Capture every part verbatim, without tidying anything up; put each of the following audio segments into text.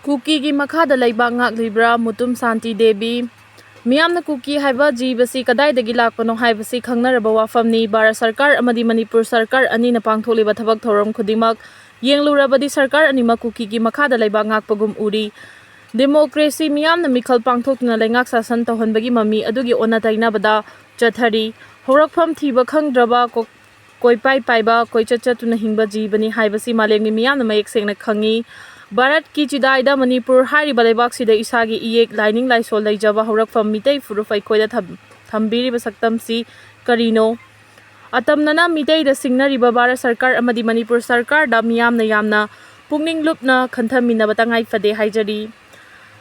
ꯀꯨꯀꯤꯒꯤ ꯃꯈꯥꯗ ꯂꯩꯕꯥꯛ ꯉꯥꯛꯂꯤꯕ꯭ꯔꯥ? ꯃꯨꯇꯨꯝ ꯁꯥꯟꯇꯤ ꯗꯦꯕꯤ꯫ ꯃꯤꯌꯥꯝꯅ ꯀꯨꯀꯤ ꯍꯥꯏꯕ ꯖꯤꯕꯁꯤ ꯀꯗꯥꯏꯗꯒꯤ ꯂꯥꯛꯄꯅꯣ ꯍꯥꯏꯕꯁꯤ ꯈꯪꯅꯔꯕ ꯋꯥꯐꯝꯅꯤ꯫ ꯚꯥꯔꯠ ꯁꯔꯀꯥꯔ ꯑꯃꯗꯤ ꯃꯅꯤꯄꯨꯔ ꯁꯔꯀꯥꯔ ꯑꯅꯤꯅ ꯄꯥꯡꯊꯣꯛꯂꯤꯕ ꯊꯕꯛ ꯊꯧꯔꯝ ꯈꯨꯗꯤꯡꯃꯛ ꯌꯦꯡꯂꯨꯔꯕꯗꯤ ꯁꯔꯀꯥꯔ ꯑꯅꯤꯃꯛ ꯀꯨꯀꯤꯒꯤ ꯃꯈꯥꯗ ꯂꯩꯕꯥꯛ ꯉꯥꯛꯄꯒꯨꯝ ꯎꯔꯤ꯫ ꯗꯦꯃꯣꯀ꯭ꯔꯦꯁꯤ ꯃꯤꯌꯥꯝꯅ ꯃꯤꯈꯜ ꯄꯥꯡꯊꯣꯛꯇꯨꯅ ꯂꯩꯉꯥꯛ ꯁꯥꯁꯟ ꯇꯧꯍꯟꯕꯒꯤ ꯃꯃꯤ ꯑꯗꯨꯒꯤ ꯑꯣꯟꯅ ꯇꯩꯅꯕꯗ ꯆꯠꯊꯔꯤ꯫ ꯍꯧꯔꯛꯐꯝ ꯊꯤꯕ ꯈꯪꯗ꯭ꯔꯕ ꯀꯣ-, ꯀꯣꯏꯄꯥꯏ ꯄꯥꯏꯕ, ꯀꯣꯏꯆꯠ ꯆꯠꯇꯨꯅ ꯍꯤꯡꯕ ꯖꯤꯕꯅꯤ ꯍꯥꯏꯕꯁꯤ ꯃꯥꯂꯦꯝꯒꯤ ꯃꯤꯌꯥꯝꯅ ꯃꯌꯦꯛ ꯁꯦꯡꯅ ꯈꯪꯉꯤ꯫ ꯚꯥꯔꯠꯀꯤ ꯆꯤꯗꯥꯏꯗ ꯃꯅꯤꯄꯨꯔ ꯍꯥꯏꯔꯤꯕ ꯂꯩꯕꯥꯛꯁꯤꯗ ꯏꯁꯥꯒꯤ ꯏꯌꯦꯛ, ꯂꯥꯏꯅꯤꯡ ꯂꯥꯏꯁꯣꯜ ꯂꯩꯖꯕ ꯍꯧꯔꯛꯐꯝ ꯃꯤꯇꯩ ꯐꯨꯔꯨꯞ ꯑꯩꯈꯣꯏꯗ ꯊꯝ-, ꯊꯝꯕꯤꯔꯤꯕ ꯁꯛꯇꯝꯁꯤ ꯀꯔꯤꯅꯣ? ꯑꯇꯝꯅꯅ ꯃꯤꯇꯩꯗ ꯁꯤꯡꯅꯔꯤꯕ ꯚꯥꯔꯠ ꯁꯔꯀꯥꯔ ꯑꯃꯗꯤ ꯃꯅꯤꯄꯨꯔ ꯁꯔꯀꯥꯔꯗ ꯃꯤꯌꯥꯝꯅ ꯌꯥꯝꯅ ꯄꯨꯛꯅꯤꯡ ꯂꯨꯞꯅ ꯈꯟꯊꯃꯤꯟꯅꯕ ꯇꯉꯥꯏ ꯐꯗꯦ ꯍꯥꯏꯖꯔꯤ꯫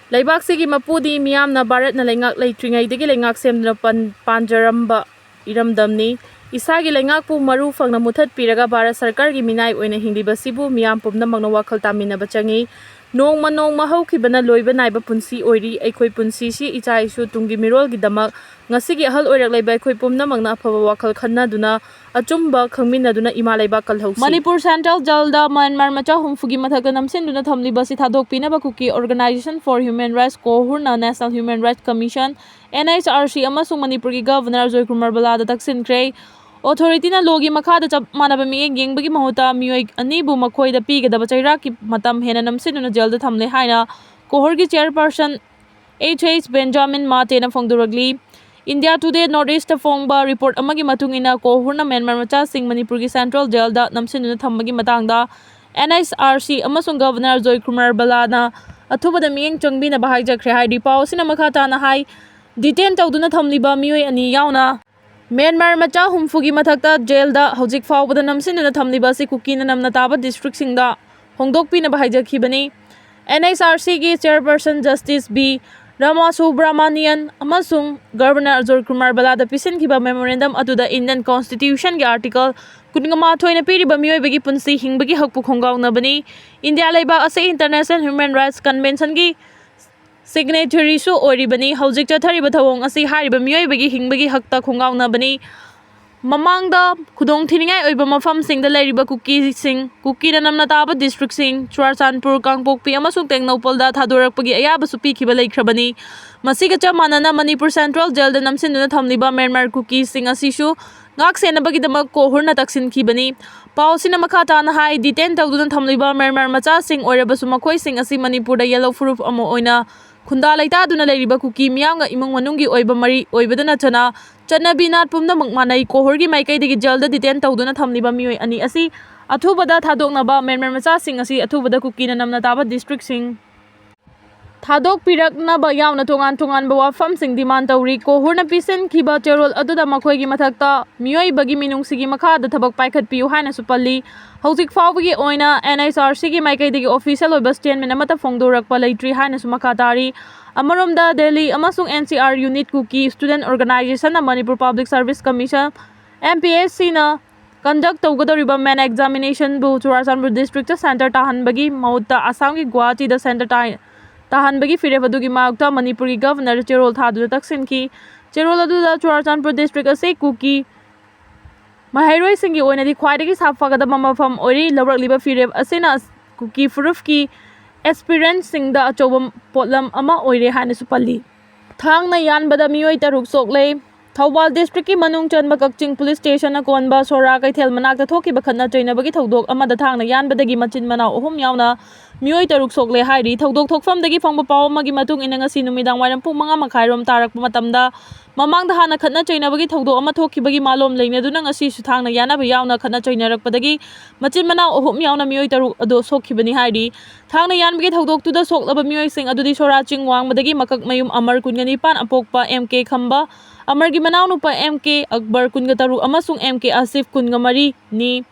ꯂꯩꯕꯥꯛꯁꯤꯒꯤ ꯃꯄꯨꯗꯤ ꯃꯤꯌꯥꯝꯅ ꯚꯥꯔꯠꯅ ꯂꯩꯉꯥꯛ ꯂꯩꯇ꯭ꯔꯤꯉꯩꯗꯒꯤ ꯂꯩꯉꯥꯛ ꯁꯦꯝꯗꯨꯅ ꯄꯟ-, ꯄꯥꯟꯖꯔꯝꯕ ꯏꯔꯝꯗꯝꯅꯤ꯫ ꯏꯁꯥꯒꯤ ꯂꯩꯉꯥꯛꯄꯨ ꯃꯔꯨ ꯐꯪꯅ ꯃꯨꯊꯠꯄꯤꯔꯒ ꯚꯥꯔꯠ ꯁꯔꯀꯥꯔꯒꯤ ꯃꯤꯅꯥꯏ ꯑꯣꯏꯅ ꯍꯤꯡꯂꯤꯕꯁꯤꯕꯨ ꯃꯤꯌꯥꯝ ꯄꯨꯝꯅꯃꯛꯅ ꯋꯥꯈꯜ ꯇꯥꯃꯤꯟꯅꯕ ꯆꯪꯏ꯫ ꯅꯣꯡꯃ ꯅꯣꯡꯃ ꯍꯧꯈꯤꯕꯅ ꯂꯣꯏꯕ ꯅꯥꯏꯕ ꯄꯨꯟꯁꯤ ꯑꯣꯏꯔꯤ꯫ ꯑꯩꯈꯣꯏ ꯄꯨꯟꯁꯤꯁꯤ ꯏꯆꯥ ꯏꯁꯨ ꯇꯨꯡꯒꯤ ꯃꯤꯔꯣꯜꯒꯤꯗꯃꯛ ꯉꯁꯤꯒꯤ ꯑꯍꯜ ꯑꯣꯏꯔꯛꯂꯤꯕ ꯑꯩꯈꯣꯏ ꯄꯨꯝꯅꯃꯛꯅ ꯑꯐꯕ ꯋꯥꯈꯜ ꯈꯟꯅꯗꯨꯅ ꯑꯆꯨꯝꯕ ꯈꯪꯃꯤꯟꯅꯗꯨꯅ ꯏꯃꯥ ꯂꯩꯕꯥꯛ ꯀꯜꯍꯧꯁꯤ꯫ ꯃꯅꯤꯄꯨꯔ ꯁꯦꯟꯇ꯭ꯔꯦꯜ ꯖꯦꯜꯗ ꯃ꯭ꯌꯥꯟꯃꯥꯔ ꯃꯆꯥ ꯍꯨꯝꯐꯨꯒꯤ ꯃꯊꯛꯇ ꯅꯝꯁꯤꯟꯗꯨꯅ ꯊꯝꯂꯤꯕ ꯑꯁꯤ ꯊꯥꯗꯣꯛꯄꯤꯅꯕ ꯀꯨꯀꯤ Organisation for Human Rights, ꯀꯣꯍꯨꯔꯅ National Human Rights Commission, N H R C, ꯑꯃꯁꯨꯡ ꯃꯅꯤꯄꯨꯔꯒꯤ ꯒꯚꯔꯅꯔ ꯖꯣꯏꯀꯨꯃꯥꯔ ꯕꯂꯥꯗ ꯇꯛꯁꯤꯟꯈ꯭ꯔꯦ꯫ ꯑꯣꯊꯣꯔꯤꯇꯤꯅ ꯂꯣꯒꯤ ꯃꯈꯥꯗ ꯆꯞ ꯃꯥꯟꯅꯕ ꯃꯤꯠꯌꯦꯡ ꯌꯦꯡꯕꯒꯤ ꯃꯍꯨꯠꯇ ꯃꯤꯑꯣꯏ ꯑꯅꯤꯕꯨ ꯃꯈꯣꯏꯗ ꯄꯤꯒꯗꯕ ꯆꯩꯔꯥꯛꯀꯤ ꯃꯇꯝ ꯍꯦꯟꯅ ꯅꯝꯁꯤꯟꯗꯨꯅ ꯖꯦꯜꯗ ꯊꯝꯂꯦ ꯍꯥꯏꯅ ꯀꯣꯍꯨꯔꯒꯤ ꯆꯤꯌꯔꯄꯔꯁꯟ H H ꯕꯦꯟꯖꯥꯃꯤꯟ ꯃꯥꯇꯦꯅ ꯐꯣꯡꯗꯣꯔꯛꯂꯤ꯫ ꯏꯟꯗꯤꯌꯥ ꯇꯨꯗꯦ ꯅꯣꯔꯠ ꯏꯁꯇ ꯐꯣꯡꯕ ꯔꯤꯄꯣꯔꯠ ꯑꯃꯒꯤ ꯃꯇꯨꯡ ꯏꯟꯅ, ꯀꯣꯍꯨꯔꯅ ꯃ꯭ꯌꯥꯟꯃꯥꯔ ꯃꯆꯥꯁꯤꯡ ꯃꯅꯤꯄꯨꯔꯒꯤ ꯁꯦꯟꯇ꯭ꯔꯦꯜ ꯖꯦꯜꯗ ꯅꯝꯁꯤꯟꯗꯨꯅ ꯊꯝꯕꯒꯤ ꯃꯇꯥꯡꯗ N H R C ꯑꯃꯁꯨꯡ ꯒꯚꯔꯅꯔ ꯖꯣꯏꯀꯨꯃꯥꯔ ꯕꯂꯥꯅ ꯑꯊꯨꯕꯗ ꯃꯤꯠꯌꯦꯡ ꯆꯪꯕꯤꯅꯕ ꯍꯥꯏꯖꯈ꯭ꯔꯦ ꯍꯥꯏꯔꯤ꯫ ꯄꯥꯎ ꯑꯁꯤꯅ ꯃꯈꯥ ꯇꯥꯅ ꯍꯥꯏ, ꯗꯤꯇꯦꯟ ꯇꯧꯗꯨꯅ ꯊꯝꯂꯤꯕ ꯃꯤꯑꯣꯏ ꯑꯅꯤ ꯌꯥꯎꯅ ꯃ꯭ꯌꯥꯟꯃꯥꯔ ꯃꯆꯥ ꯍꯨꯝꯐꯨꯒꯤ ꯃꯊꯛꯇ ꯖꯦꯜꯗ ꯍꯧꯖꯤꯛ ꯐꯥꯎꯕꯗ ꯅꯝꯁꯤꯟꯗꯨꯅ ꯊꯝꯂꯤꯕ ꯑꯁꯤ ꯀꯨꯀꯤꯅ ꯅꯝꯅ ꯇꯥꯕ ꯗꯤꯁꯇ꯭ꯔꯤꯛꯁꯤꯡꯗ ꯍꯣꯡꯗꯣꯛꯄꯤꯅꯕ ꯍꯥꯏꯖꯈꯤꯕꯅꯤ꯫ N H R Cꯒꯤ ꯆꯤꯌꯔꯄꯔꯁꯟ ꯖꯁꯇꯤꯁ ꯕꯤ ꯔꯥꯃꯥꯁꯨꯕ꯭ꯔꯥꯃꯥꯅꯤꯌꯟ ꯑꯃꯁꯨꯡ ꯒꯚꯔꯅꯔ ꯖꯣꯏꯀꯨꯃꯥꯔ ꯕꯂꯥꯗ ꯄꯤꯁꯤꯟꯈꯤꯕ ꯃꯦꯃꯣꯔꯦꯟꯗꯝ ꯑꯗꯨꯗ ꯏꯟꯗꯤꯌꯟ ꯀꯣꯟꯁꯇꯤꯇ꯭ꯌꯨꯁꯟꯒꯤ ꯑꯥꯔꯇꯤꯀꯜ ꯀꯨꯟꯃꯥꯊꯣꯏꯅ ꯄꯤꯔꯤꯕ ꯃꯤꯑꯣꯏꯕꯒꯤ ꯄꯨꯟꯁꯤ ꯍꯤꯡꯕꯒꯤ ꯍꯛꯄꯨ ꯈꯣꯡꯒꯥꯎꯅꯕꯅꯤ꯫ ꯏꯟꯗꯤꯌꯥ ꯂꯩꯕꯥꯛ ꯑꯁꯤ ꯏꯟꯇꯔꯅꯦꯁꯅꯦꯜ ꯍ꯭ꯌꯨꯃꯦꯟ ꯔꯥꯏꯠꯁ ꯀꯟꯚꯦꯟꯁꯟꯒꯤ ꯁꯤꯒꯅꯦꯇꯔꯤꯁꯨ ꯑꯣꯏꯔꯤꯕꯅꯤ꯫ ꯍꯧꯖꯤꯛ ꯆꯠꯊꯔꯤꯕ ꯊꯧꯑꯣꯡ ꯑꯁꯤ ꯍꯥꯏꯔꯤꯕ ꯃꯤꯑꯣꯏꯕꯒꯤ ꯍꯤꯡꯕꯒꯤ ꯍꯛꯇ ꯈꯣꯡꯒꯥꯎꯅꯕꯅꯤ꯫ ꯃꯃꯥꯡꯗ ꯈꯨꯗꯣꯡ ꯊꯤꯅꯤꯡꯉꯥꯏ ꯑꯣꯏꯕ ꯃꯐꯝꯁꯤꯡꯗ ꯂꯩꯔꯤꯕ ꯀꯨꯀꯤꯁꯤꯡ, ꯀꯨꯀꯤꯅ ꯅꯝꯅ ꯇꯥꯕ ꯗꯤꯁꯇ꯭ꯔꯤꯛꯁꯤꯡ, ꯆꯨꯔꯥꯆꯥꯟꯄꯨꯔ, ꯀꯥꯡꯄꯣꯛꯄꯤ ꯑꯃꯁꯨꯡ ꯇꯦꯡꯅꯧꯄꯜꯗ ꯊꯥꯗꯣꯔꯛꯄꯒꯤ ꯑꯌꯥꯕꯁꯨ ꯄꯤꯈꯤꯕ ꯂꯩꯈ꯭ꯔꯕꯅꯤ꯫ ꯃꯁꯤꯒ ꯆꯞ ꯃꯥꯟꯅꯅ ꯃꯅꯤꯄꯨꯔ ꯁꯦꯟꯇ꯭ꯔꯦꯜ ꯖꯦꯜꯗ ꯅꯝꯁꯤꯟꯗꯨꯅ ꯊꯝꯂꯤꯕ ꯃ꯭ꯌꯥꯟꯃꯥꯔ ꯀꯨꯀꯤꯁꯤꯡ ꯑꯁꯤꯁꯨ ꯉꯥꯛ ꯁꯦꯟꯅꯕꯒꯤꯗꯃꯛ ꯀꯣꯍꯨꯔꯅ ꯇꯛꯁꯤꯟꯈꯤꯕꯅꯤ꯫ ꯄꯥꯎ ꯑꯁꯤꯅ ꯃꯈꯥ ꯇꯥꯅ ꯍꯥꯏ, ꯗꯤꯇꯦꯟ ꯇꯧꯗꯨꯅ ꯊꯝꯂꯤꯕ ꯃ꯭ꯌꯥꯟꯃꯥꯔ ꯃꯆꯥꯁꯤꯡ ꯑꯣꯏꯔꯕꯁꯨ ꯃꯈꯣꯏꯁꯤꯡ ꯑꯁꯤ ꯃꯅꯤꯄꯨꯔꯗ ꯌꯦꯜꯂꯣ ꯐꯨꯔꯨꯞ ꯑꯃ ꯑꯣꯏꯅ ꯈꯨꯟꯗꯥ ꯂꯩꯇꯥꯗꯨꯅ ꯂꯩꯔꯤꯕ ꯀꯨꯀꯤ ꯃꯤꯌꯥꯝꯒ ꯏꯃꯨꯡ ꯃꯅꯨꯡꯒꯤ ꯑꯣꯏꯕ ꯃꯔꯤ ꯑꯣꯏꯕꯗ ꯅꯠꯇꯅ ꯆꯠꯅꯕꯤ ꯅꯥꯠ ꯄꯨꯝꯅꯃꯛ ꯃꯥꯟꯅꯩ꯫ ꯀꯣꯍꯨꯔꯒꯤ ꯃꯥꯏꯀꯩꯗꯒꯤ ꯖꯦꯜꯗ ꯗꯤꯇꯦꯟ ꯇꯧꯗꯨꯅ ꯊꯝꯂꯤꯕ ꯃꯤꯑꯣꯏ ꯑꯅꯤ ꯑꯁꯤ ꯑꯊꯨꯕꯗ ꯊꯥꯗꯣꯛꯅꯕ ꯃ꯭ꯌꯥꯟꯃꯥꯔ ꯃꯆꯥꯁꯤꯡ ꯑꯁꯤ ꯑꯊꯨꯕꯗ ꯀꯨꯀꯤꯅ ꯅꯝꯅ ꯇꯥꯕ ꯗꯤꯁꯇ꯭ꯔꯤꯛꯁꯤꯡ ꯊꯥꯗꯣꯛꯄꯤꯔꯛꯅꯕ ꯌꯥꯎꯅ ꯇꯣꯉꯥꯟ ꯇꯣꯉꯥꯟꯕ ꯋꯥꯐꯝꯁꯤꯡ ꯗꯤꯃꯥꯟ ꯇꯧꯔꯤ꯫ ꯀꯣꯍꯨꯔꯅ ꯄꯤꯁꯤꯟꯈꯤꯕ ꯆꯦꯔꯣꯜ ꯑꯗꯨꯗ ꯃꯈꯣꯏꯒꯤ ꯃꯊꯛꯇ ꯃꯤꯑꯣꯏꯕꯒꯤ ꯃꯤꯅꯨꯡꯁꯤꯒꯤ ꯃꯈꯥꯗ ꯊꯕꯛ ꯄꯥꯏꯈꯠꯄꯤꯌꯨ ꯍꯥꯏꯅꯁꯨ ꯄꯜꯂꯤ꯫ ꯍꯧꯖꯤꯛ ꯐꯥꯎꯕꯒꯤ ꯑꯣꯏꯅ ꯑꯦꯟ ꯑꯩꯆ ꯑꯥꯔ ꯁꯤꯒꯤ ꯃꯥꯏꯀꯩꯗꯒꯤ ꯑꯣꯐꯤꯁꯤꯌꯦꯜ ꯑꯣꯏꯕ ꯁ꯭ꯇꯦꯠꯃꯦꯟ ꯑꯃꯠꯇ ꯐꯣꯡꯗꯣꯔꯛꯄ ꯂꯩꯇ꯭ꯔꯤ ꯍꯥꯏꯅꯁꯨ ꯃꯈꯥ ꯇꯥꯔꯤ꯫ ꯑꯃꯔꯣꯝꯗ ꯗꯦꯜꯂꯤ ꯑꯃꯁꯨꯡ N C R unit Kuki student ꯑꯣꯔꯒꯅꯥꯏꯖꯦꯁꯟꯅ Manipur public service commission, M P S ꯁꯤꯅ ꯀꯟꯗꯛ ꯇꯧꯒꯗꯧꯔꯤꯕ ꯃꯦꯟ ꯑꯦꯛꯖꯥꯃꯤꯅꯦꯁꯟꯕꯨ ꯆꯨꯔꯥꯆꯥꯟꯄꯨꯔ ꯗꯤꯁꯇ꯭ꯔꯤꯛꯇ ꯁꯦꯟꯇꯔ ꯇꯥꯍꯟꯕꯒꯤ ꯃꯍꯨꯠꯇ ꯑꯁꯥꯝꯒꯤ ꯒꯨꯋꯥꯍꯥꯇꯤꯗ ꯁꯦꯟꯇꯔ ꯇꯥ-, ꯇꯥꯍꯟꯕꯒꯤ ꯐꯤꯔꯦꯞ ꯑꯗꯨꯒꯤ ꯃꯥꯌꯣꯛꯇ ꯃꯅꯤꯄꯨꯔꯒꯤ ꯒꯚꯔꯅꯔ ꯆꯦꯔꯣꯜ ꯊꯥꯗꯨꯅ ꯇꯛꯁꯤꯟꯈꯤ꯫ ꯆꯦꯔꯣꯜ ꯑꯗꯨꯗ ꯆꯨꯔꯥꯆꯥꯟꯄꯨꯔ ꯗꯤꯁꯇ꯭ꯔꯤꯛ ꯑꯁꯤ ꯀꯨꯀꯤ ꯃꯍꯩꯔꯣꯏꯁꯤꯡꯒꯤ ꯑꯣꯏꯅꯗꯤ ꯈ꯭ꯋꯥꯏꯗꯒꯤ ꯁꯥꯐꯒꯗꯕ ꯃꯐꯝ ꯑꯣꯏꯔꯤ꯫ ꯂꯧꯔꯛꯂꯤꯕ ꯐꯤꯔꯦꯞ ꯑꯁꯤꯅ ꯀꯨꯀꯤ ꯐꯨꯔꯨꯞꯀꯤ ꯑꯦꯁꯄꯤꯔꯦꯟꯁꯤꯡꯗ ꯑꯆꯧꯕ ꯄꯣꯠꯂꯝ ꯑꯃ ꯑꯣꯏꯔꯦ ꯍꯥꯏꯅꯁꯨ ꯄꯜꯂꯤ꯫ ꯊꯥꯡꯅ ꯌꯥꯟꯕꯗ ꯃꯤꯑꯣꯏ ꯇꯔꯨꯛ ꯁꯣꯛꯂꯦ꯫ ꯊꯧꯕꯥꯜ ꯗꯤꯁꯇ꯭ꯔꯤꯛꯀꯤ ꯃꯅꯨꯡ ꯆꯟꯕ ꯀꯛꯆꯤꯡ ꯄꯨꯂꯤꯁ ꯁ꯭ꯇꯦꯁꯟꯅ ꯀꯣꯟꯕ ꯁꯣꯔꯥ ꯀꯩꯊꯦꯜ ꯃꯅꯥꯛꯇ ꯊꯣꯛꯈꯤꯕ ꯈꯠꯅ ꯆꯩꯅꯕꯒꯤ ꯊꯧꯗꯣꯛ ꯑꯃꯗ ꯊꯥꯡꯅ ꯌꯥꯟꯕꯗꯒꯤ ꯃꯆꯤꯟ ꯃꯅꯥꯎ ꯑꯍꯨꯝ ꯌꯥꯎꯅ ꯃꯤꯑꯣꯏ ꯇꯔꯨꯛ ꯁꯣꯛꯂꯦ ꯍꯥꯏꯔꯤ꯫ ꯊꯧꯗꯣꯛ ꯊꯣꯛꯐꯝꯗꯒꯤ ꯐꯪꯕ ꯄꯥꯎ ꯑꯃꯒꯤ ꯃꯇꯨꯡ ꯏꯟꯅ, ꯉꯁꯤ ꯅꯨꯃꯤꯗꯥꯡ ꯋꯥꯏꯔꯝ ꯄꯨꯡ ꯃꯉꯥ ꯃꯈꯥꯏꯔꯣꯝ ꯇꯥꯔꯛꯄ ꯃꯇꯝꯗ ꯃꯃꯥꯡꯗ ꯍꯥꯟꯅ ꯈꯠꯅ ꯆꯩꯅꯕꯒꯤ ꯊꯧꯗꯣꯛ ꯑꯃ ꯊꯣꯛꯈꯤꯕꯒꯤ ꯃꯥꯂꯣꯝ ꯂꯩꯅꯗꯨꯅ ꯉꯁꯤꯁꯨ ꯊꯥꯡꯅ ꯌꯥꯟꯅꯕ ꯌꯥꯎꯅ ꯈꯠꯅ ꯆꯩꯅꯔꯛꯄꯗꯒꯤ ꯃꯆꯤꯟ ꯃꯅꯥꯎ ꯑꯍꯨꯝ ꯌꯥꯎꯅ ꯃꯤꯑꯣꯏ ꯇꯔꯨꯛ ꯑꯗꯨ ꯁꯣꯛꯈꯤꯕꯅꯤ ꯍꯥꯏꯔꯤ꯫ ꯊꯥꯡꯅ ꯌꯥꯟꯕꯒꯤ ꯊꯧꯗꯣꯛꯇꯨꯗ ꯁꯣꯛꯂꯕ ꯃꯤꯑꯣꯏꯁꯤꯡ ꯑꯗꯨꯗꯤ ꯁꯣꯔꯥ ꯆꯤꯡꯋꯥꯡꯕꯗꯒꯤ ꯃꯀꯛꯃꯌꯨꯝ ꯑꯃꯔ, ꯀꯨꯟꯒ ꯅꯤꯄꯥꯟ, ꯑꯄꯣꯛꯄ ꯑꯦꯝ ꯀꯦ ꯈꯝꯕ, ꯑꯃꯔꯒꯤ ꯃꯅꯥꯎꯅꯨꯄꯥ ꯑꯦꯝ ꯀꯦ ꯑꯛꯕꯔ, ꯀꯨꯟꯒ ꯇꯔꯨꯛ, ꯑꯃꯁꯨꯡ ꯑꯦꯝ ꯀꯦ ꯑꯁꯤꯐ, ꯀꯨꯟꯒ ꯃꯔꯤꯅꯤ꯫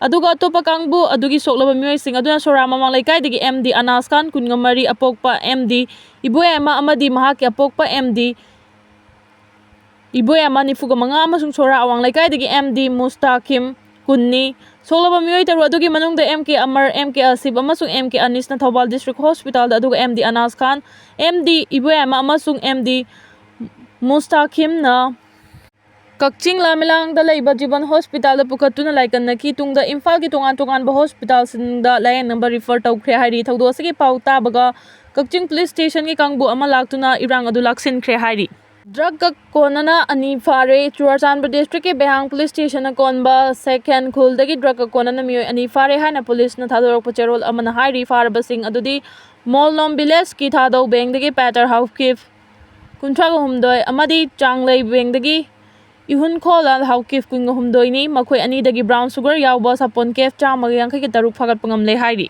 ꯑꯗꯨꯒ ꯑꯇꯣꯞꯄ ꯀꯥꯡꯕꯨ ꯑꯗꯨꯒꯤ ꯁꯣꯛꯂꯕ ꯃꯤꯑꯣꯏꯁꯤꯡ ꯑꯗꯨꯅ ꯁꯣꯔꯥ ꯃꯃꯥꯡ ꯂꯩꯀꯥꯏꯗꯒꯤ ꯑꯦꯝ ꯗꯤ ꯑꯅꯥꯁ ꯈꯥꯟ, ꯀꯨꯟꯒ ꯃꯔꯤ, ꯑꯄꯣꯛꯄ ꯑꯦꯝ ꯗꯤ ꯏꯕꯣꯌꯥꯏꯃ ꯑꯃꯗꯤ ꯃꯍꯥꯛꯀꯤ ꯑꯄꯣꯛꯄ ꯑꯦꯝ ꯗꯤ ꯏꯕꯣꯌꯥꯏꯃ, ꯅꯤꯐꯨꯒ ꯃꯉꯥ, ꯑꯃꯁꯨꯡ ꯁꯣꯔꯥ ꯑꯋꯥꯡ ꯂꯩꯀꯥꯏꯗꯒꯤ ꯑꯦꯝ ꯗꯤ ꯃꯨꯁꯇꯥꯈꯤꯝ, ꯀꯨꯟꯅꯤ꯫ ꯁꯣꯛꯂꯕ ꯃꯤꯑꯣꯏ ꯇꯔꯨꯛ ꯑꯗꯨꯒꯤ ꯃꯅꯨꯡꯗ ꯑꯦꯝ ꯀꯦ ꯑꯃꯔ, ꯑꯦꯝ ꯀꯦ ꯑꯁꯤꯐ ꯑꯃꯁꯨꯡ ꯑꯦꯝ ꯀꯦ ꯑꯅꯤꯁꯅ ꯊꯧꯕꯥꯜ ꯗꯤꯁꯇ꯭ꯔꯤꯛ ꯍꯣꯁꯄꯤꯇꯥꯜꯗ, ꯑꯗꯨꯒ ꯑꯦꯝ ꯗꯤ ꯑꯅꯥꯁ ꯈꯥꯟ, ꯑꯦꯝ ꯗꯤ ꯏꯕꯣꯌꯥꯏꯃ ꯑꯃꯁꯨꯡ ꯑꯦꯝ ꯗꯤ ꯃꯨꯁꯇꯥꯈꯤꯝꯅ ꯀꯛꯆꯤꯡ ꯂꯥꯃꯦꯂꯥꯡꯗ ꯂꯩꯕ ꯖꯤꯕꯟ ꯍꯣꯁꯄꯤꯇꯥꯜꯗ ꯄꯨꯈꯠꯇꯨꯅ ꯂꯥꯏꯀꯠꯅꯈꯤ꯫ ꯇꯨꯡꯗ ꯏꯝꯐꯥꯜꯒꯤ ꯇꯣꯉꯥꯟ ꯇꯣꯉꯥꯟꯕ ꯍꯣꯁꯄꯤꯇꯥꯜꯁꯤꯡꯗ ꯂꯥꯌꯦꯡꯅꯕ ꯔꯤꯐꯔ ꯇꯧꯈ꯭ꯔꯦ ꯍꯥꯏꯔꯤ꯫ ꯊꯧꯗꯣꯛ ꯑꯁꯤꯒꯤ ꯄꯥꯎ ꯇꯥꯕꯒ ꯀꯛꯆꯤꯡ ꯄꯨꯂꯤꯁ ꯁ꯭ꯇꯦꯁꯟꯒꯤ ꯀꯥꯡꯕꯨ ꯑꯃ ꯂꯥꯛꯇꯨꯅ ꯏꯔꯥꯡ ꯑꯗꯨ ꯂꯥꯛꯁꯤꯟꯈ꯭ꯔꯦ ꯍꯥꯏꯔꯤ꯫ ꯗ꯭ꯔꯒ ꯀꯣꯟꯅꯅ ꯑꯅꯤ ꯐꯥꯔꯦ꯫ ꯆꯨꯔꯥꯆꯥꯟꯄꯨꯔ ꯗꯤꯁꯇ꯭ꯔꯤꯛꯀꯤ ꯕꯦꯍꯥꯡ ꯄꯨꯂꯤꯁ ꯁ꯭ꯇꯦꯁꯟꯅ ꯀꯣꯟꯕ ꯁꯦꯛꯍꯦꯟ ꯈꯨꯜꯗꯒꯤ ꯗ꯭ꯔꯒ ꯀꯣꯟꯅꯅ ꯃꯤꯑꯣꯏ ꯑꯅꯤ ꯐꯥꯔꯦ ꯍꯥꯏꯅ ꯄꯨꯂꯤꯁꯅ ꯊꯥꯗꯣꯔꯛꯄ ꯆꯦꯔꯣꯜ ꯑꯃꯅ ꯍꯥꯏꯔꯤ꯫ ꯐꯥꯔꯕꯁꯤꯡ ꯑꯗꯨꯗꯤ ꯃꯣꯜꯂꯣꯝ ꯚꯤꯂꯦꯖꯀꯤ ꯊꯥꯗꯧ ꯕꯦꯡꯗꯒꯤ ꯄꯦꯇꯔ ꯍꯥꯎꯀꯤꯞ, ꯀꯨꯟꯊ꯭ꯔꯥ ꯍꯨꯝꯗꯣꯏ, ꯑꯃꯗꯤ ꯆꯥꯡꯂꯩ ꯕꯦꯡꯗꯒꯤ ꯏꯍꯨꯟꯈꯣꯂꯥꯜ ꯍꯥꯎꯀꯤꯞ, ꯀꯨꯟꯍꯨꯝꯗꯣꯏꯅꯤ꯫ ꯃꯈꯣꯏ ꯑꯅꯤꯗꯒꯤ ꯕ꯭ꯔꯥꯎꯟ ꯁꯨꯒꯔ ꯌꯥꯎꯕ ꯁꯥꯄꯣꯟ ꯀꯦꯐ ꯆꯥꯝꯃꯒ ꯌꯥꯡꯈꯩꯒ ꯇꯔꯨꯛ ꯐꯥꯒꯠꯄ ꯉꯝꯂꯦ ꯍꯥꯏꯔꯤ꯫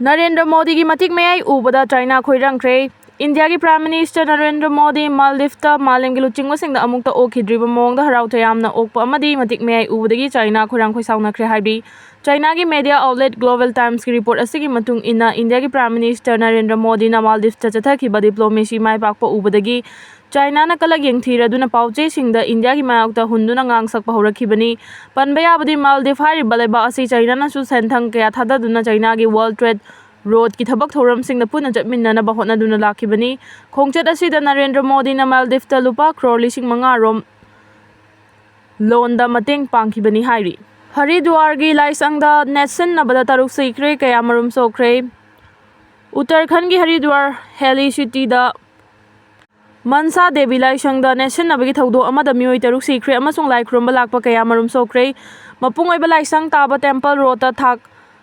ꯅꯔꯦꯟꯗ꯭ꯔ ꯃꯣꯗꯤꯒꯤ ꯃꯇꯤꯛ ꯃꯌꯥꯏ ꯎꯕꯗ ꯆꯥꯏꯅꯥ ꯈꯣꯏꯔꯪꯈ꯭ꯔꯦ꯫ ꯏꯟꯗꯤꯌꯥꯒꯤ ꯄ꯭ꯔꯥꯏꯝ ꯃꯤꯅꯤꯁꯇꯔ ꯅꯔꯦꯟꯗ꯭ꯔ ꯃꯣꯗꯤ ꯃꯥꯜꯗꯤꯞꯇ ꯃꯥꯂꯦꯝꯒꯤ ꯂꯨꯆꯤꯡꯕꯁꯤꯡꯗ ꯑꯃꯨꯛꯇ ꯑꯣꯛꯈꯤꯗ꯭ꯔꯤꯕ ꯃꯑꯣꯡꯗ ꯍꯔꯥꯎ ꯇꯌꯥꯝꯅ ꯑꯣꯛꯄ ꯑꯃꯗꯤ ꯃꯇꯤꯛ ꯃꯌꯥꯏ ꯎꯕꯗꯒꯤ ꯆꯥꯏꯅꯥ ꯈꯣꯏꯔꯥꯡ ꯈꯣꯏꯁꯥꯎꯅꯈ꯭ꯔꯦ ꯍꯥꯏꯔꯤ꯫ ꯆꯥꯏꯅꯥꯒꯤ ꯃꯦꯗꯤꯌꯥ ꯑꯥꯎꯠꯂꯦꯠ ꯒ꯭ꯂꯣꯕꯦꯜ ꯇꯥꯏꯝꯁꯀꯤ ꯔꯤꯄꯣꯔꯠ ꯑꯁꯤꯒꯤ ꯃꯇꯨꯡ ꯏꯟꯅ, ꯏꯟꯗꯤꯌꯥꯒꯤ ꯄ꯭ꯔꯥꯏꯝ ꯃꯤꯅꯤꯁꯇꯔ ꯅꯔꯦꯟꯗ꯭ꯔ ꯃꯣꯗꯤꯅ ꯃꯥꯜꯗꯤꯞꯁꯇ ꯆꯠꯊꯈꯤꯕ ꯗꯤꯄ꯭ꯂꯣꯃꯦꯁꯤ ꯃꯥꯏ ꯄꯥꯛꯄ ꯎꯕꯗꯒꯤ ꯆꯥꯏꯅꯥꯅ ꯀꯂꯛ ꯌꯦꯡꯊꯤꯔꯗꯨꯅ ꯄꯥꯎꯆꯦꯁꯤꯡꯗ ꯏꯟꯗꯤꯌꯥꯒꯤ ꯃꯥꯌꯣꯛꯇ ꯍꯨꯟꯗꯨꯅ ꯉꯥꯡ ꯁꯛꯄ ꯍꯧꯔꯛꯈꯤꯕꯅꯤ꯫ ꯄꯟꯕ ꯌꯥꯕꯗꯤ, ꯃꯥꯜꯗꯤꯞ ꯍꯥꯏꯔꯤꯕ ꯂꯩꯕꯥꯛ ꯑꯁꯤ ꯆꯥꯏꯅꯥꯅꯁꯨ ꯁꯦꯟꯊꯪ ꯀꯌꯥ ꯊꯥꯗꯗꯨꯅ ꯆꯥꯏꯅꯥꯒꯤ ꯋꯥꯔꯜ ꯇ꯭ꯔꯦꯗ ꯔꯣꯗꯀꯤ ꯊꯕꯛ ꯊꯧꯔꯝꯁꯤꯡꯗ ꯄꯨꯟꯅ ꯆꯠꯃꯤꯟꯅꯅꯕ ꯍꯣꯠꯅꯗꯨꯅ ꯂꯥꯛꯈꯤꯕꯅꯤ꯫ ꯈꯣꯡꯆꯠ ꯑꯁꯤꯗ ꯅꯔꯦꯟꯗ꯭ꯔ ꯃꯣꯗꯤꯅ ꯃꯥꯜꯗꯤꯞꯇ ꯂꯨꯄꯥ ꯀ꯭ꯔꯣꯔ ꯂꯤꯁꯤꯡ ꯃꯉꯥ ꯔꯣꯝ ꯂꯣꯟꯗ ꯃꯇꯦꯡ ꯄꯥꯡꯈꯤꯕꯅꯤ ꯍꯥꯏꯔꯤ꯫ ꯍꯔꯤꯗ꯭ꯋꯥꯔꯒꯤ ꯂꯥꯏꯁꯪꯗ ꯅꯦꯠꯁꯤꯟꯅꯕꯗ ꯇꯔꯨꯛ ꯁꯤꯈ꯭ꯔꯦ, ꯀꯌꯥꯃꯔꯨꯝ ꯁꯣꯛꯈ꯭ꯔꯦ꯫ ꯎꯠꯇꯔꯈꯟꯒꯤ ꯍꯔꯤꯗ꯭ꯋꯥꯔ ꯍꯦꯂꯤ ꯁꯤꯇꯤꯗ ꯃꯟꯁꯥ ꯗꯦꯕꯤ ꯂꯥꯏꯁꯪꯗ ꯅꯦꯠꯁꯤꯟꯅꯕꯒꯤ ꯊꯧꯗꯣꯛ ꯑꯃꯗ ꯃꯤꯑꯣꯏ ꯇꯔꯨꯛ ꯁꯤꯈ꯭ꯔꯦ ꯑꯃꯁꯨꯡ ꯂꯥꯏ ꯈꯨꯔꯨꯝꯕ ꯂꯥꯛꯄ ꯀꯌꯥꯃꯔꯨꯝ ꯁꯣꯛꯈ꯭ꯔꯦ꯫ ꯃꯄꯨꯡ ꯑꯣꯏꯕ ꯂꯥꯏꯁꯪ ꯇꯥꯕ ꯇꯦꯝꯄꯜ ꯔꯣꯗꯇ ꯊꯥꯛ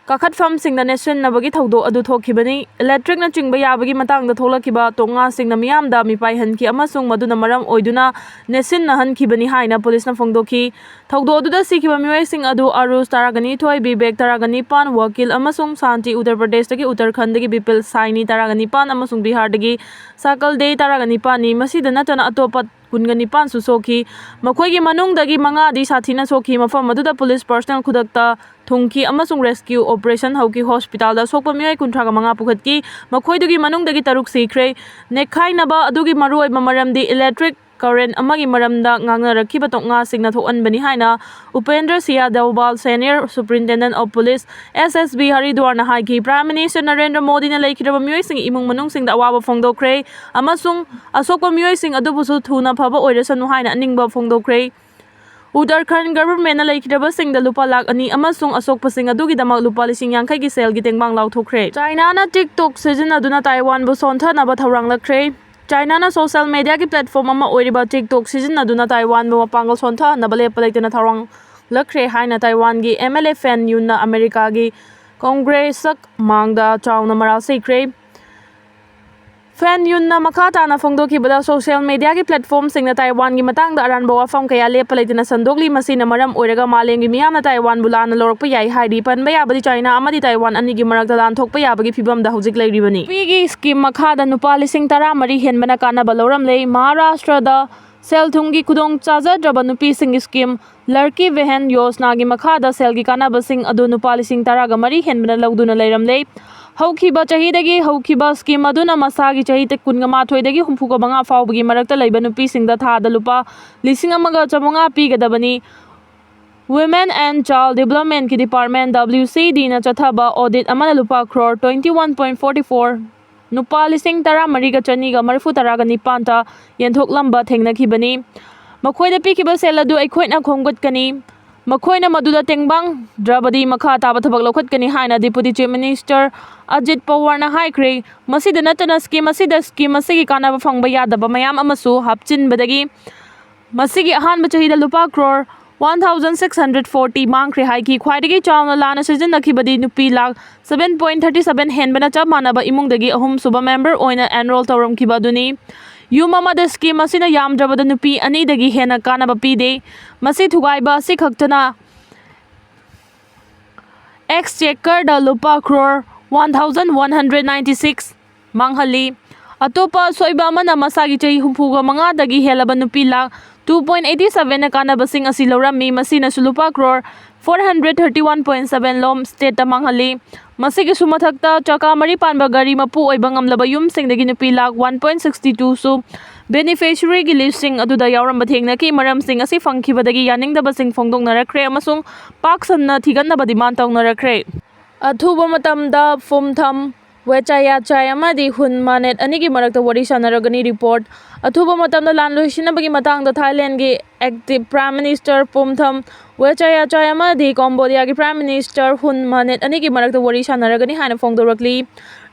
ꯀꯥꯈꯠꯐꯝꯁꯤꯡꯗ ꯅꯦꯠꯁꯤꯟꯅꯕꯒꯤ ꯊꯧꯗꯣꯛ ꯑꯗꯨ ꯊꯣꯛꯈꯤꯕꯅꯤ꯫ ꯏꯂꯦꯛꯇ꯭ꯔꯤꯛꯅꯆꯤꯡꯕ ꯌꯥꯕꯒꯤ ꯃꯇꯥꯡꯗ ꯊꯣꯛꯂꯛꯈꯤꯕ ꯇꯣꯛꯉꯥꯁꯤꯡꯅ ꯃꯤꯌꯥꯝꯗ ꯃꯤꯄꯥꯏꯍꯟꯈꯤ ꯑꯃꯁꯨꯡ ꯃꯗꯨꯅ ꯃꯔꯝ ꯑꯣꯏꯗꯨꯅ ꯅꯦꯠꯁꯤꯟꯅꯍꯟꯈꯤꯕꯅꯤ ꯍꯥꯏꯅ ꯄꯨꯂꯤꯁꯅ ꯐꯣꯡꯗꯣꯛꯈꯤ꯫ ꯊꯧꯗꯣꯛ ꯑꯗꯨꯗ ꯁꯤꯈꯤꯕ ꯃꯤꯑꯣꯏꯁꯤꯡ ꯑꯗꯨ ꯑꯔꯨꯁ ꯇꯔꯥꯒ ꯅꯤꯊꯣꯏ, ꯕꯤꯕꯦꯛ ꯇꯔꯥꯒ ꯅꯤꯄꯥꯟ, ꯋꯥꯀꯤꯜ ꯑꯃꯁꯨꯡ ꯁꯥꯟꯇꯤ, ꯎꯠꯇꯔ ꯄ꯭ꯔꯗꯦꯁꯇꯒꯤ ꯎꯠꯇꯔꯈꯟꯗꯒꯤ ꯕꯤꯄꯤꯜ ꯁꯥꯏꯅꯤ ꯇꯔꯥꯒ ꯅꯤꯄꯥꯟ ꯑꯃꯁꯨꯡ ꯕꯤꯍꯥꯔꯗꯒꯤ ꯁꯥꯀꯜ ꯗꯦ ꯇꯔꯥꯒ ꯅꯤꯄꯥꯟꯅꯤ꯫ ꯃꯁꯤꯗ ꯅꯠꯇꯅ ꯑꯇꯣꯞꯄ ꯀꯨꯟꯒ ꯅꯤꯄꯥꯟꯁꯨ ꯁꯣꯛꯈꯤ꯫ ꯃꯈꯣꯏꯒꯤ ꯃꯅꯨꯡꯗꯒꯤ ꯃꯉꯥꯗꯤ ꯁꯥꯊꯤꯅ ꯁꯣꯛꯈꯤ꯫ ꯃꯐꯝ ꯑꯗꯨꯗ ꯄꯨꯂꯤꯁ ꯄꯔꯁꯅꯦꯜ ꯈꯨꯗꯛꯇ ꯊꯨꯡꯈꯤ ꯑꯃꯁꯨꯡ ꯔꯦꯁꯀ꯭ꯌꯨ ꯑꯣꯄꯔꯦꯁꯟ ꯍꯧꯈꯤ꯫ ꯍꯣꯁꯄꯤꯇꯥꯜꯗ ꯑꯁꯣꯛꯄ ꯃꯤꯑꯣꯏ ꯀꯨꯟꯊ꯭ꯔꯥꯒ ꯃꯉꯥ ꯄꯨꯈꯠꯈꯤ꯫ ꯃꯈꯣꯏꯗꯨꯒꯤ ꯃꯅꯨꯡꯗꯒꯤ ꯇꯔꯨꯛ ꯁꯤꯈ꯭ꯔꯦ꯫ ꯅꯦꯠꯈꯥꯏꯅꯕ ꯑꯗꯨꯒꯤ ꯃꯔꯨꯑꯣꯏꯕ ꯃꯔꯝꯗꯤ ꯏꯂꯦꯛꯇ꯭ꯔꯤꯛ ꯀꯔꯦꯟ ꯑꯃꯒꯤ ꯃꯔꯝꯗ ꯉꯥꯡꯅꯔꯛꯈꯤꯕ ꯇꯣꯛꯉꯥꯁꯤꯡꯅ ꯊꯣꯛꯍꯟꯕꯅꯤ ꯍꯥꯏꯅ ꯎꯄꯦꯟꯗ꯭ꯔ ꯁꯤꯌꯥ ꯗꯦꯋꯕꯥꯜ, Senior Superintendent of Police, S S B, ꯍꯔꯤꯗ꯭ꯋꯥꯔꯅ ꯍꯥꯏꯈꯤ꯫ ꯄ꯭ꯔꯥꯏꯝ ꯃꯤꯅꯤꯁꯇꯔ ꯅꯔꯦꯟꯗ꯭ꯔ ꯃꯣꯗꯤꯅ ꯂꯩꯈꯤꯗ꯭ꯔꯕ ꯃꯤꯑꯣꯏꯁꯤꯡꯒꯤ ꯏꯃꯨꯡ ꯃꯅꯨꯡꯁꯤꯡꯗ ꯑꯋꯥꯕ ꯐꯣꯡꯗꯣꯛꯈ꯭ꯔꯦ ꯑꯃꯁꯨꯡ ꯑꯁꯣꯛꯄ ꯃꯤꯑꯣꯏꯁꯤꯡ ꯑꯗꯨꯕꯨꯁꯨ ꯊꯨꯅ ꯐꯕ ꯑꯣꯏꯔꯁꯅꯨ ꯍꯥꯏꯅ ꯑꯅꯤꯡꯕ ꯐꯣꯡꯗꯣꯛꯈ꯭ꯔꯦ꯫ ꯎꯠꯇꯔꯈꯟꯗ ꯒꯚꯔꯟꯃꯦꯟꯠꯅ ꯂꯩꯈꯤꯗ꯭ꯔꯕꯁꯤꯡꯗ ꯂꯨꯄꯥ ꯂꯥꯈ ꯑꯅꯤ ꯑꯃꯁꯨꯡ ꯑꯁꯣꯛꯄꯁꯤꯡ ꯑꯗꯨꯒꯤꯗꯃꯛ ꯂꯨꯄꯥ ꯂꯤꯁꯤꯡ ꯌꯥꯡꯈꯩꯒꯤ ꯁꯦꯜꯒꯤ ꯇꯦꯡꯕꯥꯡ ꯂꯥꯎꯊꯣꯛꯈ꯭ꯔꯦ꯫ ꯆꯥꯏꯅꯥꯅ TikTok ꯁꯤꯖꯤꯟꯅꯗꯨꯅ ꯇꯥꯏꯋꯥꯟꯕꯨ ꯁꯣꯟꯊꯅꯕ ꯊꯧꯔꯥꯡꯂꯛꯈ꯭ꯔꯦ꯫ ꯆꯥꯏꯅꯥꯅ ꯁꯣꯁꯤꯌꯦꯜ ꯃꯦꯗꯤꯌꯥꯒꯤ ꯄ꯭ꯂꯦꯠꯐꯣꯔꯝ ꯑꯃ ꯑꯣꯏꯔꯤꯕ TikTok ꯁꯤꯖꯤꯟꯅꯗꯨꯅ ꯇꯥꯏꯋꯥꯟꯕꯨ ꯃꯄꯥꯡꯒꯜ ꯁꯣꯟꯊꯍꯟꯅꯕ ꯂꯦꯞꯄ ꯂꯩꯇꯅ ꯊꯧꯔꯥꯡꯂꯛꯈ꯭ꯔꯦ ꯍꯥꯏꯅ ꯇꯥꯏꯋꯥꯟꯒꯤ MLA ꯐꯦꯟ ꯌꯨꯟꯅ ꯑꯃꯦꯔꯤꯀꯥꯒꯤ ꯀꯣꯡꯒ꯭ꯔꯦꯁ ꯃꯥꯡꯗ ꯆꯥꯎꯅ ꯃꯔꯥꯜ ꯁꯤꯈ꯭ꯔꯦ꯫ ꯐꯦꯟ ꯌꯨꯟꯅ ꯃꯈꯥ ꯇꯥꯅ ꯐꯣꯡꯗꯣꯛꯈꯤꯕꯗ, ꯁꯣꯁꯤꯌꯦꯜ ꯃꯦꯗꯤꯌꯥꯒꯤ ꯄ꯭ꯂꯦꯠꯐꯣꯔꯝꯁꯤꯡꯅ ꯇꯥꯏꯋꯥꯟꯒꯤ ꯃꯇꯥꯡꯗ ꯑꯔꯥꯟꯕ ꯋꯥꯐꯝ ꯀꯌꯥ ꯂꯦꯞꯄ ꯂꯩꯇꯅ ꯁꯟꯗꯣꯛꯂꯤ꯫ ꯃꯁꯤꯅ ꯃꯔꯝ ꯑꯣꯏꯔꯒ ꯃꯥꯂꯦꯝꯒꯤ ꯃꯤꯌꯥꯝꯅ ꯇꯥꯏꯋꯥꯟꯕꯨ ꯂꯥꯟꯅ ꯂꯧꯔꯛꯄ ꯌꯥꯏ ꯍꯥꯏꯔꯤ꯫ ꯄꯟꯕ ꯌꯥꯕꯗꯤ, ꯆꯥꯏꯅꯥ ꯑꯃꯗꯤ ꯇꯥꯏꯋꯥꯟ ꯑꯅꯤꯒꯤ ꯃꯔꯛꯇ ꯂꯥꯟ ꯊꯣꯛꯄ ꯌꯥꯕꯒꯤ ꯐꯤꯕꯝꯗ ꯍꯧꯖꯤꯛ ꯂꯩꯔꯤꯕꯅꯤ꯫ ꯅꯨꯄꯤꯒꯤ ꯁ꯭ꯀꯤꯝ ꯃꯈꯥꯗ ꯅꯨꯄꯥ ꯂꯤꯁꯤꯡ ꯇꯔꯥꯃꯔꯤ ꯍꯦꯟꯕꯅ ꯀꯥꯟꯅꯕ ꯂꯧꯔꯝꯂꯦ꯫ ꯃꯍꯥꯔꯥꯁꯇ꯭ꯔꯗ ꯁꯦꯜ ꯊꯨꯝꯒꯤ ꯈꯨꯗꯣꯡ ꯆꯥꯖꯗ꯭ꯔꯕ ꯅꯨꯄꯤꯁꯤꯡꯒꯤ ꯁ꯭ꯀꯤꯝ ꯂꯔꯀꯤ ꯕꯦꯍꯟ ꯌꯣꯖꯅꯥꯒꯤ ꯃꯈꯥꯗ ꯁꯦꯜꯒꯤ ꯀꯥꯟꯅꯕꯁꯤꯡ ꯑꯗꯨ ꯅꯨꯄꯥ ꯂꯤꯁꯤꯡ ꯇꯔꯥꯒ ꯃꯔꯤ ꯍꯦꯟꯕꯅ ꯂꯧꯗꯨꯅ ꯂꯩꯔꯝꯂꯦ꯫ ꯍꯧꯈꯤꯕ ꯆꯍꯤꯗꯒꯤ ꯍꯧꯈꯤꯕ ꯁ꯭ꯀꯤꯝ ꯑꯗꯨꯅ ꯃꯁꯥꯒꯤ ꯆꯍꯤ ꯀꯨꯟꯒ ꯃꯥꯊꯣꯏꯗꯒꯤ ꯍꯨꯝꯐꯨꯒ ꯃꯉꯥ ꯐꯥꯎꯕꯒꯤ ꯃꯔꯛꯇ ꯂꯩꯕ ꯅꯨꯄꯤꯁꯤꯡꯗ ꯊꯥꯗ ꯂꯨꯄꯥ ꯂꯤꯁꯤꯡ ꯑꯃꯒ ꯆꯥꯃꯉꯥ ꯄꯤꯒꯗꯕꯅꯤ꯫ Women and Child Developmentꯀꯤ Department, WCDꯅ ꯆꯠꯊꯕ audit ꯑꯃꯅ ꯂꯨꯄꯥ crore twenty one point forty four, ꯅꯨꯄꯥ ꯂꯤꯁꯤꯡ ꯇꯔꯥꯃꯔꯤꯒ ꯆꯅꯤꯒ ꯃꯔꯤꯐꯨ ꯇꯔꯥꯒ ꯅꯤꯄꯥꯟꯇ ꯌꯦꯟꯊꯣꯛꯂꯝꯕ ꯊꯦꯡꯅꯈꯤꯕꯅꯤ꯫ ꯃꯈꯣꯏꯗ ꯄꯤꯈꯤꯕ ꯁꯦꯜ ꯑꯗꯨ ꯑꯩꯈꯣꯏꯅ ꯈꯣꯝꯒꯠꯀꯅꯤ꯫ ꯃꯈꯣꯏꯅ ꯃꯗꯨꯗ ꯇꯦꯡꯕꯥꯡꯗ꯭ꯔꯕꯗꯤ ꯃꯈꯥ ꯇꯥꯕ ꯊꯕꯛ ꯂꯧꯈꯠꯀꯅꯤ ꯍꯥꯏꯅ Deputy Chief Minister ꯑꯖꯤꯠ ꯄꯋꯥꯔꯅ ꯍꯥꯏꯈ꯭ꯔꯦ꯫ ꯃꯁꯤꯗ ꯅꯠꯇꯅ ꯁ꯭ꯀꯤꯝ ꯑꯁꯤꯗ ꯁ꯭ꯀꯤꯝ ꯑꯁꯤꯒꯤ ꯀꯥꯟꯅꯕ ꯐꯪꯕ ꯌꯥꯗꯕ ꯃꯌꯥꯝ ꯑꯃꯁꯨ ꯍꯥꯞꯆꯤꯟꯕꯗꯒꯤ ꯃꯁꯤꯒꯤ ꯑꯍꯥꯟꯕ ꯆꯍꯤꯗ ꯂꯨꯄꯥ crore one thousand six hundred forty ꯃꯥꯡꯈ꯭ꯔꯦ ꯍꯥꯏꯈꯤ꯫ ꯈ꯭ꯋꯥꯏꯗꯒꯤ ꯆꯥꯎꯅ ꯂꯥꯟꯅ ꯁꯤꯖꯤꯟꯅꯈꯤꯕꯗꯤ ꯅꯨꯄꯤ lakh seven point thirty seven ꯍꯦꯟꯕꯅ ꯆꯞ ꯃꯥꯟꯅꯕ ꯏꯃꯨꯡꯗꯒꯤ ꯑꯍꯨꯝꯁꯨꯕ member ꯑꯣꯏꯅ enroll ꯇꯧꯔꯝꯈꯤꯕ ꯑꯗꯨꯅꯤ꯫ ꯌꯨꯝ ꯑꯃꯗ ꯁ꯭ꯀꯤꯝ ꯑꯁꯤꯅ ꯌꯥꯝꯗ꯭ꯔꯕꯗ ꯅꯨꯄꯤ ꯑꯅꯤꯗꯒꯤ ꯍꯦꯟꯅ ꯀꯥꯟꯅꯕ ꯄꯤꯗꯦ꯫ ꯃꯁꯤ ꯊꯨꯒꯥꯏꯕ ꯑꯁꯤꯈꯛꯇꯅ exchequerꯗ ꯂꯨꯄꯥ crore one thousand one hundred ninety six ꯃꯥꯡꯍꯜꯂꯤ꯫ ꯑꯇꯣꯞꯄ ꯑꯁꯣꯏꯕ ꯑꯃꯅ ꯃꯁꯥꯒꯤ ꯆꯍꯤ ꯍꯨꯝꯐꯨꯒ ꯃꯉꯥꯗꯒꯤ ꯍꯦꯜꯂꯕ ꯅꯨꯄꯤ ꯂꯥꯈ two point eighty sevenꯅ ꯀꯥꯟꯅꯕꯁꯤꯡ ꯑꯁꯤ ꯂꯧꯔꯝꯃꯤ, ꯃꯁꯤꯅꯁꯨ ꯂꯨꯄꯥ crore four hundred thirty one point seven ꯂꯣꯝ stateꯇ ꯃꯥꯡꯍꯜꯂꯤ꯫ ꯃꯁꯤꯒꯤꯁꯨ ꯃꯊꯛꯇ, ꯆꯀꯥ ꯃꯔꯤ ꯄꯥꯟꯕ ꯒꯥꯔꯤ ꯃꯄꯨ ꯑꯣꯏꯕ ꯉꯝꯂꯕ ꯌꯨꯝꯁꯤꯡꯗꯒꯤ ꯅꯨꯄꯤ ꯂꯥꯈ one point sixty twoꯁꯨ beneficiaryꯒꯤ listꯁꯤꯡ ꯑꯗꯨꯗ ꯌꯥꯎꯔꯝꯕ ꯊꯦꯡꯅꯈꯤ꯫ ꯃꯔꯝꯁꯤꯡ ꯑꯁꯤ ꯐꯪꯈꯤꯕꯗꯒꯤ ꯌꯥꯅꯤꯡꯗꯕꯁꯤꯡ ꯐꯣꯡꯗꯣꯛꯅꯔꯛꯈ꯭ꯔꯦ ꯑꯃꯁꯨꯡ ꯄꯥꯛ ꯁꯟꯅ ꯊꯤꯒꯠꯅꯕ demand ꯇꯧꯅꯔꯛꯈ꯭ꯔꯦ꯫ ꯑꯊꯨꯕ ꯃꯇꯝꯗ ꯐꯨꯝꯊꯝ ꯋꯦꯆꯥꯌꯥꯆꯥꯏ ꯑꯃꯗꯤ ꯍꯨꯟ ꯃꯥꯅꯦꯠ ꯑꯅꯤꯒꯤ ꯃꯔꯛꯇ ꯋꯥꯔꯤ ꯁꯥꯟꯅꯔꯒꯅꯤ꯫ ꯔꯤꯄꯣꯔꯠ꯫ ꯑꯊꯨꯕ ꯃꯇꯝꯗ ꯂꯥꯟ ꯂꯣꯏꯁꯤꯟꯅꯕꯒꯤ ꯃꯇꯥꯡꯗ ꯊꯥꯏꯂꯦꯟꯒꯤ ꯑꯦꯛꯇꯤꯡ ꯄ꯭ꯔꯥꯏꯝ ꯃꯤꯅꯤꯁꯇꯔ ꯄꯨꯝꯊꯝ ꯋꯦꯆꯥꯌꯥꯆꯥꯏ ꯑꯃꯗꯤ ꯀꯣꯝꯕꯣꯗꯤꯌꯥꯒꯤ ꯄ꯭ꯔꯥꯏꯝ ꯃꯤꯅꯤꯁꯇꯔ ꯍꯨꯟ ꯃꯥꯅꯦꯠ ꯑꯅꯤꯒꯤ ꯃꯔꯛꯇ ꯋꯥꯔꯤ ꯁꯥꯟꯅꯔꯒꯅꯤ ꯍꯥꯏꯅ ꯐꯣꯡꯗꯣꯔꯛꯂꯤ꯫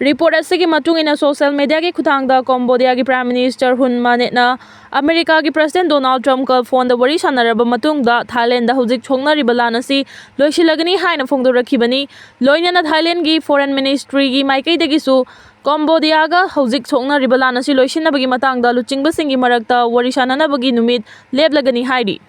ꯔꯤꯄꯣꯔꯠ ꯑꯁꯤꯒꯤ ꯃꯇꯨꯡ ꯏꯟꯅ, ꯁꯣꯁꯤꯌꯦꯜ ꯃꯤꯗꯤꯌꯥꯒꯤ ꯈꯨꯠꯊꯥꯡꯗ ꯀꯣꯝꯕꯣꯗꯤꯌꯥꯒꯤ ꯄ꯭ꯔꯥꯏꯝ ꯃꯤꯅꯤꯁꯇꯔ ꯍꯨꯟ ꯃꯥꯅꯦꯠꯅ ꯑꯃꯦꯔꯤꯀꯥꯒꯤ ꯄ꯭ꯔꯁꯤꯗꯦꯟ ꯗꯣꯅꯥꯜꯗ ꯇ꯭ꯔꯝꯞꯀ ꯐꯣꯟꯗ ꯋꯥꯔꯤ ꯁꯥꯟꯅꯔꯕ ꯃꯇꯨꯡꯗ ꯊꯥꯏꯂꯦꯟꯗ ꯍꯧꯖꯤꯛ ꯁꯣꯛꯅꯔꯤꯕ ꯂꯥꯟ ꯑꯁꯤ ꯂꯣꯏꯁꯤꯜꯂꯒꯅꯤ ꯍꯥꯏꯅ ꯐꯣꯡꯗꯣꯔꯛꯈꯤꯕꯅꯤ꯫ ꯂꯣꯏꯅꯅ ꯊꯥꯏꯂꯦꯟꯒꯤ ꯐꯣꯔꯦꯟ ꯃꯤꯅꯤꯁꯇ꯭ꯔꯤꯒꯤ ꯃꯥꯏꯀꯩꯗꯒꯤꯁꯨ ꯀꯣꯝꯕꯣꯗꯤꯌꯥꯒ ꯍꯧꯖꯤꯛ ꯁꯣꯛꯅꯔꯤꯕ ꯂꯥꯟ ꯑꯁꯤ ꯂꯣꯏꯁꯤꯟꯅꯕꯒꯤ ꯃꯇꯥꯡꯗ ꯂꯨꯆꯤꯡꯕꯁꯤꯡꯒꯤ ꯃꯔꯛꯇ ꯋꯥꯔꯤ ꯁꯥꯟꯅꯅꯕꯒꯤ ꯅꯨꯃꯤꯠ ꯂꯦꯞꯂꯒꯅꯤ ꯍꯥꯏꯔꯤ꯫